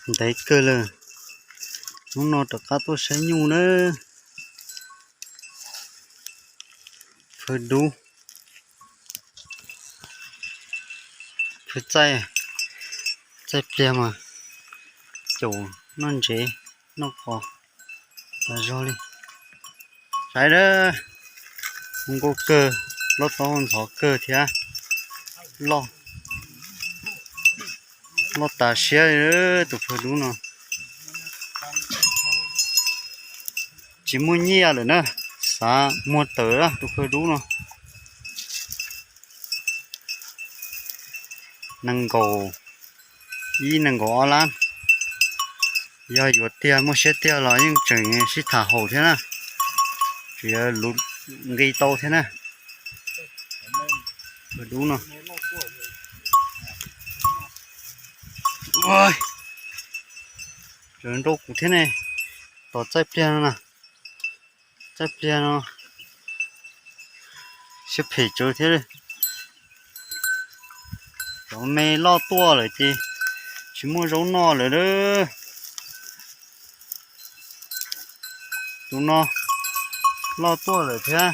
Ntev kawg lawm, hnub no rov qab tuaj saib nyuj na. Phawj dub, phawj txaij, txaij pliag mas caum noj ntsev noj qos tas zog li. Saib dab, zoo nkauj kawg, loj tau ntxhov kawg thiab. Loj, loj tas siab li tus phawj dub no. Tsis muaj nyiaj lawm na, xav muag tawm tus phawj dub no. Nees nkaum ib nees nkaum ob lab, yog yuav tiag muaj siab tiag los yeej tseem sib tham haum thiab na, tseem yuav nqi tau thiab na. Phawj dub no, tseem nrau kuv thiab ne, tom txaij pliag no na, txaij pliag no siab phem tsawv thiab. Cov me loj tuaj lawm ces tsis muaj zaub noj lawm. Tus no loj tuaj lawm thiab.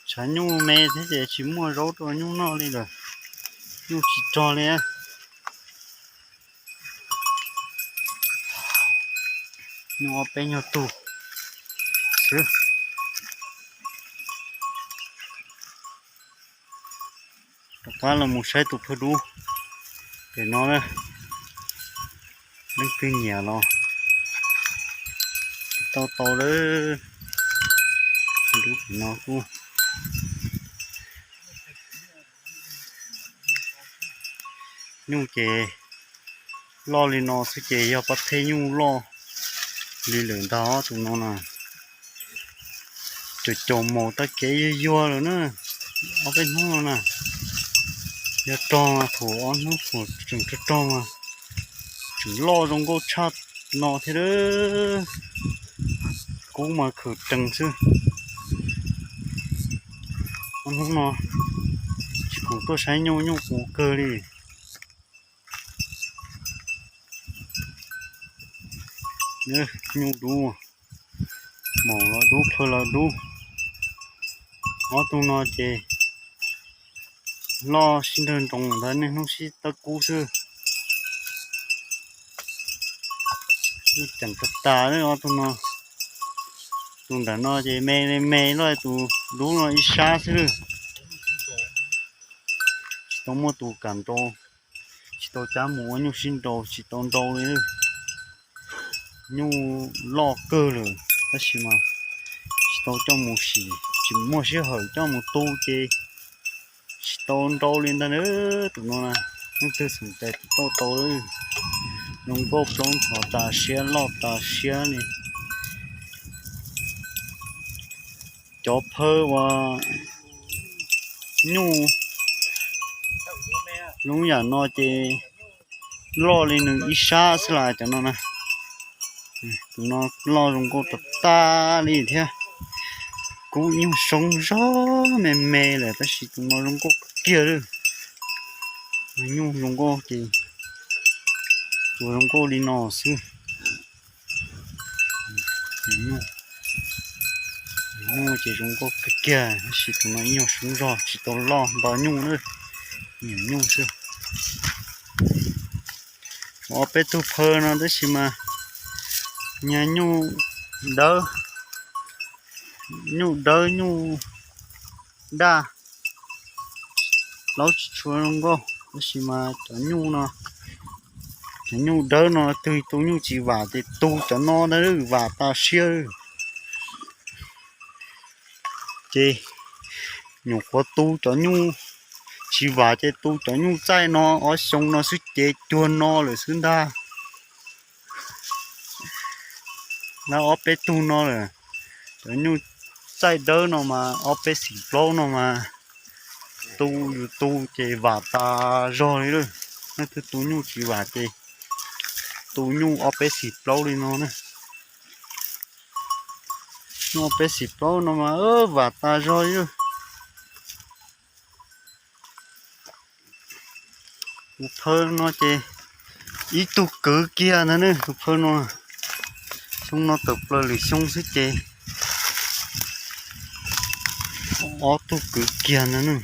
Tshav nyuj me thiab ces tsis muaj zaub rau nyuj noj li lawm, nyuj tsis rog li. Nyuj ob peb nyuag tug xwb. Rov qab los mus saib tus phawj dub pem no, leej twg nyiam los tau tau lawm. Phawj dub pem no kuj nyuj ces loj li no xwb ces yog pab thej nyuj loj li lawm ntag tus no na. Caum caum maus tag kev yuag yuag lawm na, ob peb hnub no na. Yog rog mas thaum ob hnub thaum tseem rog rog mas tseem loj zoo nkauj tshaj no thiab. Kub mas khawm rees xwb. Ob hnub no tsis khoom tuaj saib nyuj, nyuj qus kawg li. Nyuj dub, maum los dub, phawj los dub. Ob tug no ces loj sib nrag nroos ntawd niaj hnub sib tab kub xwb. Lub ceem tas tas ob tug no. Tus nram no ces me me loj, tus dub no ib sab xwb. Tsis tau muaj tus kam nrau, tsis tau cab mus ua nyuj sib nrau, tsis tau nrau li. Nyuj loj kawg lawm tab sis mas tsis tau coj mus sim, tsis muaj sij hawm coj mus tu ces tsis tau nrau li ntag na. Tus no na, leej twg xom tes tau tau, zoo nkauj plaub ntxhov tas siab loj tas siab li. Cov phawj uas nyuj zoo yam no ces loj li nws ib sab xwb las cov no na. Tus no loj zoo nkauj tas tas li thiab. Kub nyuj soob zog me me lawm tab sis tus no zoo nkauj kawg kiag li. Nyuj zoo nkauj ces tsuas zoo nkauj li no xwb. Nyuj ces zoo nkauj kawg kiag tab sis tus no nyuj soob zog tsis tau loj nto nyuj na. Nyuj xwb. Ob peb tug phawj no tab sis mas nyuj dawb, nyuj dawb nyuj daj, plaub tsis tshua zoo nkauj tab sis mas cov nyuj no, cov nyuj dawb no twg tu nyuj tsis vam ces tu cov no ntag, vam tas siab. Ces nyuam qhuav tu cov nyuj tsis vam ces tu cov nyuj txaij no ob xyoo no xwb ces cuag no lawm xwb ntag. Lawv ob peb tug no lawm, cov nyuj txaij dawb no mas ob peb xim plaub no mas tu yus tu ces vam tas zog li lawm. Leej twg tu nyuj tsis vam ces tu nyuj ob peb xim plaub li no na. Nyuj ob peb xim plaub no mas vam tas zog li lawm. Tus phawj no ces ib tug kwv kiag ntag nawb, tus phawj no. Xyoo no tawm plaws lwm xyoo xwb ces ob tug kwv kiag ntag nawb.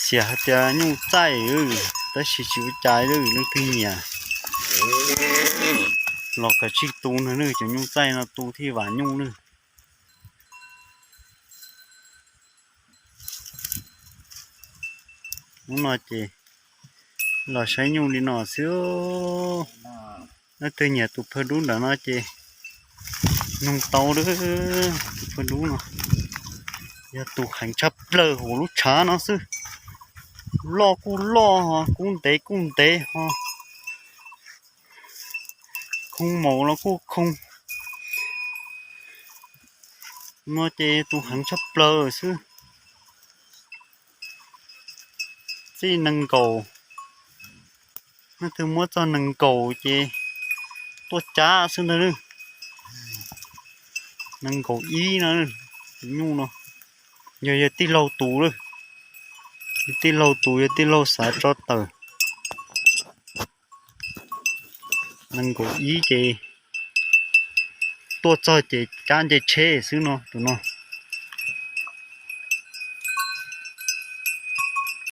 Xiam hais tias nyuj txaij, tab sis tsis ua cas, leej twg nyiam los kav tsij tu ntag nawb, cov nyuj txaij no tu thiaj vam nyuj nawb. Hnub no ces los saib nyuj li no xwb. Leej twg nyiam tus phawj dub ntawm no ces noog tau lawm. Tus phawj dub no yog tus heev tshaj plaws hauv lub tshav no xwb. Loj kuj loj ho, kub ntev kuj ntev ho, khoo maum los kuj khoo. No ces tus heev tshaj plaws xwb. Txij nees nkaum, leej twg muab txog nees nkaum ces tuaj cab xwb ntag. Nees nkaum ib no, tus nyuj no yog yawg tij laug tus lawm. Yawg tij laug tus, yawg tij laug xav tso tawm. Nees nkaum ib ces tuaj txog ces cab nce tsheb xwb no, tus no.